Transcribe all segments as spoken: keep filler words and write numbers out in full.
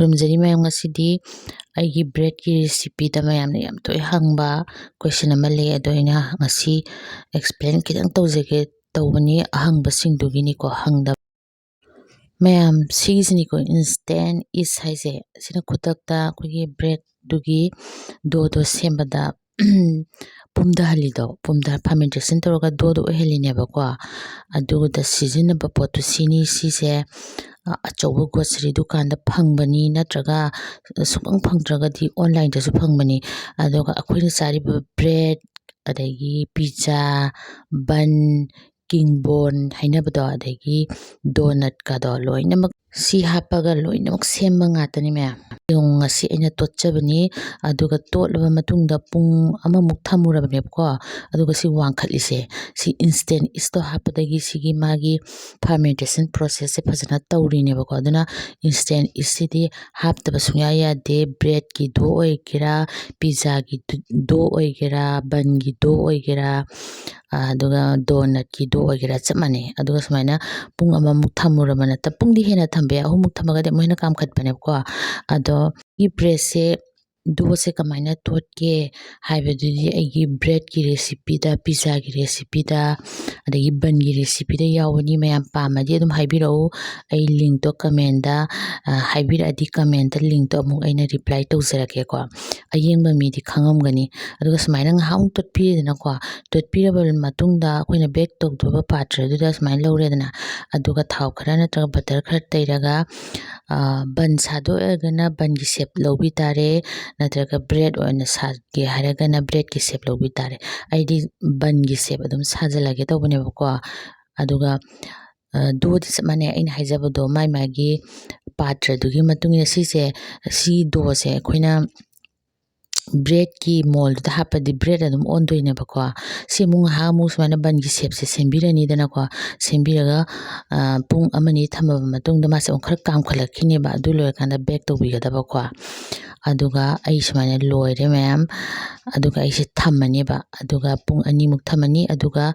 ꯈꯨꯔꯨꯝꯖꯔꯤ ꯃꯌꯥꯝ, ꯉꯁꯤꯗꯤ ꯑꯩꯒꯤ ꯕ꯭ꯔꯦꯗꯀꯤ ꯔꯦꯁꯤꯄꯤꯗ ꯃꯌꯥꯝꯅ ꯌꯥꯝ ꯇꯣꯏ ꯍꯪꯕ ꯀꯣꯏꯁꯟ ꯑꯃ ꯂꯩ, ꯑꯗꯣ ꯑꯩꯅ ꯉꯁꯤ ꯑꯦꯛꯁꯄ꯭ꯂꯦꯟ ꯈꯤꯇꯪ ꯇꯧꯖꯒꯦ ꯇꯧꯕꯅꯤ꯫ ꯑꯍꯪꯕꯁꯤꯡꯗꯨꯒꯤꯅꯤꯀꯣ, ꯍꯪꯗꯕ ꯃꯌꯥꯝ ꯁꯤꯒꯤꯁꯤꯅꯤꯀꯣ, ꯏꯟꯁꯇꯦꯟ ꯏꯁ ꯍꯥꯏꯁꯦ꯫ ꯁꯤꯅ ꯈꯨꯗꯛꯇ ꯑꯩꯈꯣꯏꯒꯤ ꯕ꯭ꯔꯦꯗꯇꯨꯒꯤ ꯗꯣꯗꯣ ꯁꯦꯝꯕꯗ ꯄꯨꯝꯊꯍꯜꯂꯤꯗꯣ, ꯄꯨꯝꯊ ꯐꯔꯃꯦꯟꯇꯦꯁꯟ ꯇꯧꯔꯒ ꯗꯣꯗꯣ ꯑꯣꯏꯍꯜꯂꯤꯅꯦꯕꯀꯣ꯫ ꯑꯗꯨꯗ ꯁꯤꯖꯤꯟꯅꯕ ꯄꯣꯠꯇꯨ ꯁꯤꯅꯤ꯫ ꯁꯤꯁꯦ ꯑꯆꯧꯕ ꯒ꯭ꯔꯣꯁꯔꯤ ꯗꯨꯀꯥꯟꯗ ꯐꯪꯕꯅꯤ, ꯅꯠꯇ꯭ꯔꯒ ꯁꯨꯡꯐꯪ ꯐꯪꯗ꯭ꯔꯒꯗꯤ ꯑꯣꯟꯂꯥꯏꯟꯗꯁꯨ ꯐꯪꯕꯅꯤ꯫ ꯑꯗꯨꯒ ꯑꯩꯈꯣꯏꯅ ꯆꯥꯔꯤꯕ ꯕ꯭ꯔꯦꯗ, ꯑꯗꯒꯤ ꯄꯤꯖꯥ, ꯕꯟ, ꯀꯤꯡꯕꯣꯟ ꯍꯥꯏꯅꯕꯗꯣ, ꯑꯗꯒꯤ ꯗꯣꯅꯠꯀꯗꯣ ꯂꯣꯏꯅꯃꯛ ꯁꯤ ꯍꯥꯞꯄꯒ ꯂꯣꯏꯅꯃꯛ ꯁꯦꯝꯕ ꯉꯥꯛꯇꯅꯤ ꯃꯌꯥꯝ꯫ ꯌꯦꯡꯉꯣ, ꯉꯁꯤ ꯑꯩꯅ ꯇꯣꯠꯆꯕꯅꯤ꯫ ꯑꯗꯨꯒ ꯇꯣꯠꯂꯕ ꯃꯇꯨꯡꯗ ꯄꯨꯡ ꯑꯃꯃꯨꯛ ꯊꯝꯃꯨꯔꯕꯅꯦꯕꯀꯣ꯫ ꯑꯗꯨꯒ ꯁꯤ ꯋꯥꯡꯈꯠꯂꯤꯁꯦ, ꯁꯤ ꯏꯟꯁꯇꯦꯟ ꯏꯁꯇꯣ ꯍꯥꯞꯄꯗꯒꯤ ꯁꯤꯒꯤ ꯃꯥꯒꯤ ꯐꯔꯃꯦꯟꯇꯦꯁꯟ ꯄ꯭ꯔꯣꯁꯦꯁꯁꯦ ꯐꯖꯅ ꯇꯧꯔꯤꯅꯦꯕꯀꯣ꯫ ꯑꯗꯨꯅ ꯏꯟꯁꯇꯦꯟ ꯏꯁꯁꯤꯗꯤ ꯍꯥꯞꯇꯕ ꯁꯨꯡꯌꯥ ꯌꯥꯗꯦ꯫ ꯕ꯭ꯔꯦꯗꯀꯤ ꯗꯣ ꯑꯣꯏꯒꯦꯔꯥ, ꯄꯤꯖꯥꯒꯤ ꯗꯣ ꯑꯣꯏꯒꯦꯔꯥ, ꯕꯟꯒꯤ ꯗꯣ ꯑꯣꯏꯒꯦꯔꯥ, ꯑꯗꯨꯒ ꯗꯣꯅꯠꯀꯤ ꯗꯣ ꯑꯣꯏꯒꯦꯔꯥ, ꯆꯞ ꯃꯥꯟꯅꯩ꯫ ꯑꯗꯨꯒ ꯁꯨꯃꯥꯏꯅ ꯄꯨꯡ ꯑꯃꯃꯨꯛ ꯊꯝꯃꯨꯔꯕ ꯅꯠꯇ, ꯄꯨꯡꯗꯤ ꯍꯦꯟꯅ ꯊꯝꯕ ꯌꯥꯏ, ꯑꯍꯨꯝꯃꯨꯛ ꯊꯝꯃꯒꯗꯤ ꯑꯃꯨꯛ ꯍꯦꯟꯅ ꯀꯥꯝꯈꯠꯄꯅꯦꯕꯀꯣ꯫ ꯑꯗꯣ ꯁꯤ ꯕ꯭ꯔꯦꯗꯁꯦ, ꯗꯣꯁꯦ ꯀꯃꯥꯏꯅ ꯇꯣꯠꯀꯦ ꯍꯥꯏꯕꯗꯨꯗꯤ ꯑꯩꯒꯤ ꯕ꯭ꯔꯦꯗꯀꯤ ꯔꯦꯁꯤꯄꯤꯗ, ꯄꯤꯖꯥꯒꯤ ꯔꯦꯁꯤꯄꯤꯗ, ꯑꯗꯒꯤ ꯕꯟꯒꯤ ꯔꯦꯁꯤꯄꯤꯗ ꯌꯥꯎꯕꯅꯤ꯫ ꯃꯌꯥꯝ ꯄꯥꯝꯃꯗꯤ ꯑꯗꯨꯝ ꯍꯥꯏꯕꯤꯔꯛꯎ, ꯑꯩ ꯂꯤꯡꯛꯇꯣ ꯀꯃꯦꯟꯗ, ꯑ, ꯍꯥꯏꯕꯤꯔꯛꯑꯗꯤ ꯀꯃꯦꯟꯇ ꯂꯤꯡꯛꯇꯣ ꯑꯃꯨꯛ ꯑꯩꯅ ꯔꯤꯄ꯭ꯂꯥꯏ ꯇꯧꯖꯔꯛꯀꯦꯀꯣ꯫ ꯑꯌꯦꯡꯕ ꯃꯤꯗꯤ ꯈꯪꯉꯝꯒꯅꯤ꯫ ꯑꯗꯨꯒ ꯁꯨꯃꯥꯏꯅ ꯉꯥꯏꯍꯥꯛ ꯑꯃꯨꯛ ꯇꯣꯠꯄꯤꯔꯦꯗꯅꯀꯣ꯫ ꯇꯣꯠꯄꯤꯔꯕ ꯃꯇꯨꯡꯗ ꯑꯩꯈꯣꯏꯅ ꯕꯦꯛ ꯇꯧꯗꯣꯏꯕ ꯄꯥꯇ꯭ꯔꯗꯨꯗ ꯁꯨꯃꯥꯏꯅ ꯂꯧꯔꯦꯗꯅ, ꯑꯗꯨꯒ ꯊꯥꯎ ꯈꯔ ꯅꯠꯇ꯭ꯔꯒ ꯕꯇꯔ ꯈꯔ ꯇꯩꯔꯒ, ꯑ, ꯕꯟ ꯁꯥꯗꯣꯛꯑꯒꯅ ꯕꯟꯒꯤ ꯁꯦꯞ ꯂꯧꯕꯤ ꯇꯥꯔꯦ, ꯅꯠꯇ꯭ꯔꯒ ꯕ꯭ꯔꯦꯗ ꯑꯣꯏꯅ ꯁꯥꯒꯦ ꯍꯥꯏꯔꯒꯅ ꯕ꯭ꯔꯦꯗꯀꯤ ꯁꯦꯞ ꯂꯧꯕꯤ ꯇꯥꯔꯦ꯫ ꯑꯩꯗꯤ ꯕꯟꯒꯤ ꯁꯦꯞ ꯑꯗꯨꯝ ꯁꯥꯖꯤꯜꯂꯒꯦ ꯇꯧꯕꯅꯦꯕꯀꯣ꯫ ꯑꯗꯨꯒ, ꯑ, ꯗꯣꯗꯤ ꯆꯞ ꯃꯥꯟꯅꯩ, ꯑꯩꯅ ꯍꯥꯏꯖꯕꯗꯣ ꯃꯥꯏ ꯃꯥꯒꯤ ꯄꯥꯇ꯭ꯔꯗꯨꯒꯤ ꯃꯇꯨꯡ ꯏꯟꯅ ꯁꯤꯁꯦ, ꯁꯤ ꯗꯣꯁꯦ ꯑꯩꯈꯣꯏꯅ ꯕ꯭ꯔꯦꯗꯀꯤ ꯃꯣꯜꯗꯨꯗ ꯍꯥꯞꯄꯗꯤ ꯕ꯭ꯔꯦꯗ ꯑꯗꯨꯝ ꯑꯣꯟꯗꯣꯏꯅꯦꯕꯀꯣ꯫ ꯁꯤ ꯑꯃꯨꯛ ꯉꯥꯏꯍꯥꯛ ꯑꯃꯨꯛ ꯁꯨꯃꯥꯏꯅ ꯕꯟꯒꯤ ꯁꯦꯞꯁꯦ ꯁꯦꯝꯕꯤꯔꯅꯤꯗꯅꯀꯣ꯫ ꯁꯦꯝꯕꯤꯔꯒ, ꯑ, ꯄꯨꯡ ꯑꯃꯅꯤ ꯊꯝꯃꯕ ꯃꯇꯨꯡꯗ ꯃꯥꯁꯦ ꯑꯃꯨꯛ ꯈꯔ ꯀꯥꯝꯈꯠꯂꯛꯈꯤꯅꯦꯕ꯫ ꯑꯗꯨ ꯂꯣꯏꯔꯀꯥꯟꯗ ꯕꯦꯛ ꯇꯧꯕꯤꯒꯗꯕꯀꯣ꯫ ꯑꯗꯨꯒ ꯑꯩ ꯁꯨꯃꯥꯏꯅ ꯂꯣꯏꯔꯦ ꯃꯌꯥꯝ꯫ ꯑꯗꯨꯒ ꯑꯩꯁꯦ ꯊꯝꯃꯅꯦꯕ꯫ ꯑꯗꯨꯒ ꯄꯨꯡ ꯑꯅꯤꯃꯨꯛ ꯊꯝꯃꯅꯤ꯫ ꯑꯗꯨꯒ,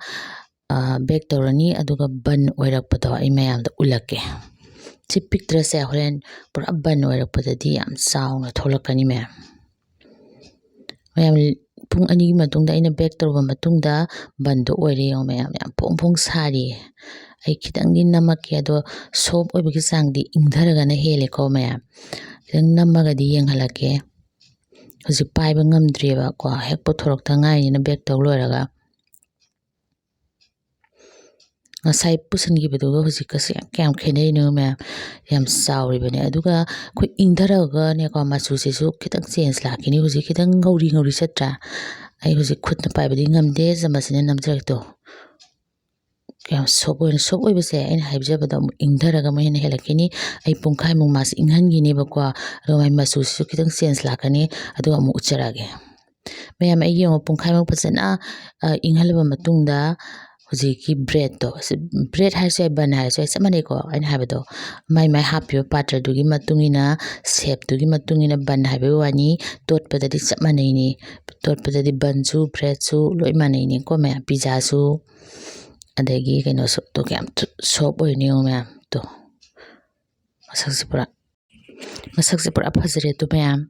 ꯑ, ꯕꯦꯛ ꯇꯧꯔꯅꯤ꯫ ꯑꯗꯨꯒ ꯕꯟ ꯑꯣꯏꯔꯛꯄꯗꯣ ꯑꯩ ꯃꯌꯥꯝꯗ ꯎꯠꯂꯛꯀꯦ꯫ ꯁꯤ ꯄꯤꯛꯇ꯭ꯔꯁꯦ? ꯍꯣꯔꯦꯟ ꯄꯨꯔꯥ ꯕꯟ ꯑꯣꯏꯔꯛꯄꯗꯗꯤ ꯌꯥꯝ ꯆꯥꯎꯅ ꯊꯣꯛꯂꯛꯀꯅꯤ ꯃꯌꯥꯝ꯫ ꯃꯌꯥꯝ, ꯄꯨꯡ ꯑꯅꯤꯒꯤ ꯃꯇꯨꯡꯗ ꯑꯩꯅ ꯕꯦꯛ ꯇꯧꯔꯕ ꯃꯇꯨꯡꯗ ꯕꯟꯗꯣ ꯑꯣꯏꯔꯦ ꯌꯦꯡꯉꯣ ꯃꯌꯥꯝ, ꯌꯥꯝ ꯐꯣꯡ ꯐꯣꯡ ꯁꯥꯔꯤꯌꯦ꯫ ꯑꯩ ꯈꯤꯇꯪꯗꯤ ꯅꯝꯃꯛꯀꯦ, ꯑꯗꯣ ꯁꯣꯞ ꯑꯣꯏꯕꯒꯤ ꯆꯥꯡꯗꯤ ꯏꯪꯊꯔꯒꯅ ꯍꯦꯜꯂꯦꯀꯣ ꯃꯌꯥꯝ꯫ ꯈꯤꯇꯪ ꯅꯝꯃꯒꯗꯤ ꯌꯦꯡꯍꯜꯂꯛꯀꯦ꯫ ꯍꯧꯖꯤꯛ ꯄꯥꯏꯕ ꯉꯝꯗ꯭ꯔꯤꯑꯕꯀꯣ, ꯍꯦꯛ ꯄꯨꯊꯣꯔꯛꯇ ꯉꯥꯏꯔꯤꯅ ꯕꯦꯛ ꯇꯧ ꯂꯣꯏꯔꯒ꯫ ꯉꯁꯥꯏ ꯄꯨꯁꯤꯟꯈꯤꯕꯗꯨꯒ ꯍꯧꯖꯤꯛꯀꯁꯦ ꯀꯌꯥꯝ ꯈꯦꯠꯅꯩꯅꯣ ꯃꯌꯥꯝ, ꯌꯥꯝ ꯆꯥꯎꯔꯤꯕꯅꯦ꯫ ꯑꯗꯨꯒ ꯑꯩꯈꯣꯏ ꯏꯪꯊꯔꯒꯅꯦꯀꯣ, ꯃꯆꯨꯁꯤꯁꯨ ꯈꯤꯇꯪ ꯆꯦꯟꯖ ꯂꯥꯛꯈꯤꯅꯤ꯫ ꯍꯧꯖꯤꯛ ꯈꯤꯇꯪ ꯉꯧꯔꯤ ꯉꯧꯔꯤ ꯆꯠꯇ꯭ꯔꯥ? ꯑꯩ ꯍꯧꯖꯤꯛ ꯈꯨꯠꯅ ꯄꯥꯏꯕꯗꯤ ꯉꯝꯗꯦ, ꯆꯃꯁꯁꯤꯅ ꯅꯝꯖꯔꯛꯇꯣ꯫ ꯌꯥꯝ ꯁꯣꯞ ꯑꯣꯏꯅ, ꯁꯣꯞ ꯑꯣꯏꯕꯁꯦ ꯑꯩꯅ ꯍꯥꯏꯖꯕꯗꯣ ꯑꯃꯨꯛ ꯏꯪꯊꯔꯒ ꯑꯃꯨꯛ ꯍꯦꯟꯅ ꯍꯦꯜꯂꯛꯈꯤꯅꯤ꯫ ꯑꯩ ꯄꯨꯡꯈꯥꯏꯃꯨꯛ ꯃꯥꯁꯦ ꯏꯪꯍꯟꯈꯤꯅꯦꯕꯀꯣ, ꯑꯗꯨꯒ ꯃꯥꯏ ꯃꯆꯨꯁꯤꯁꯨ ꯈꯤꯇꯪ ꯆꯦꯟꯖ ꯂꯥꯛꯀꯅꯤ, ꯑꯗꯨꯒ ꯑꯃꯨꯛ ꯎꯠꯆꯔꯛꯑꯒꯦ꯫ ꯃꯌꯥꯝ, ꯑꯩ ꯌꯦꯡꯉꯣ, ꯄꯨꯡꯈꯥꯏꯃꯨꯛ ꯐꯖꯅ, ꯑ, ꯏꯪꯍꯜꯂꯕ ꯃꯇꯨꯡꯗ ꯍꯧꯖꯤꯛꯀꯤ ꯕ꯭ꯔꯦꯗꯇꯣ, ꯁꯤ ꯕ꯭ꯔꯦꯗ ꯍꯥꯏꯔꯁꯨ ꯌꯥꯏ, ꯕꯟ ꯍꯥꯏꯔꯁꯨ ꯌꯥꯏ, ꯆꯞ ꯃꯥꯟꯅꯩꯀꯣ꯫ ꯑꯩꯅ ꯍꯥꯏꯕꯗꯣ, ꯃꯥꯏ ꯃꯥꯏ ꯍꯥꯞꯄꯤꯕ ꯄꯥꯇ꯭ꯔꯗꯨꯒꯤ ꯃꯇꯨꯡ ꯏꯟꯅ, ꯁꯦꯞꯇꯨꯒꯤ ꯃꯇꯨꯡ ꯏꯟꯅ ꯕꯟ ꯍꯥꯏꯕꯒꯤ ꯋꯥꯅꯤ, ꯇꯣꯠꯄꯗꯗꯤ ꯆꯞ ꯃꯥꯟꯅꯩꯅꯤ꯫ ꯇꯣꯠꯄꯗꯗꯤ ꯕꯟꯁꯨ ꯕ꯭ꯔꯦꯗꯁꯨ ꯂꯣꯏ ꯃꯥꯟꯅꯩꯅꯤꯀꯣ ꯃꯌꯥꯝ, ꯄꯤꯖꯥꯁꯨ, ꯑꯗꯒꯤ ꯀꯩꯅꯣꯁꯨ꯫ ꯇꯣ, ꯀꯌꯥꯝ ꯁꯣꯞ ꯑꯣꯏꯅ ꯌꯦꯡꯉꯣ ꯃꯌꯥꯝ꯫ ꯇꯣ, ꯃꯁꯛꯁꯦ ꯄꯨꯔꯥ, ꯃꯁꯛꯁꯦ ꯄꯨꯔꯥ ꯐꯖꯔꯦ ꯇꯣ ꯃꯌꯥꯝ꯫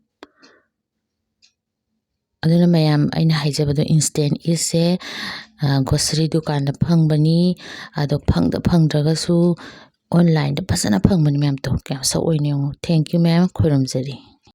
ꯑꯗꯨꯅ ꯃꯌꯥꯝ, ꯑꯩꯅ ꯍꯥꯏꯖꯕꯗꯣ, ꯏꯟꯁꯇꯦꯟ ꯏꯁꯁꯦ, ꯑ, ꯒ꯭ꯔꯣꯁꯔꯤ ꯗꯨꯀꯥꯟꯗ ꯐꯪꯕꯅꯤ꯫ ꯑꯗꯣ ꯐꯪꯗ ꯐꯪꯗ꯭ꯔꯒꯁꯨ ꯑꯣꯟꯂꯥꯏꯟꯗ ꯐꯖꯅ ꯐꯪꯕꯅꯤ ꯃꯌꯥꯝ꯫ ꯇꯣ, ꯀꯌꯥꯝ ꯁꯣꯞ ꯑꯣꯏꯅ ꯌꯦꯡꯉꯣ꯫ Thank you ꯃꯌꯥꯝ, ꯈꯣꯏꯔꯝꯖꯔꯤ꯫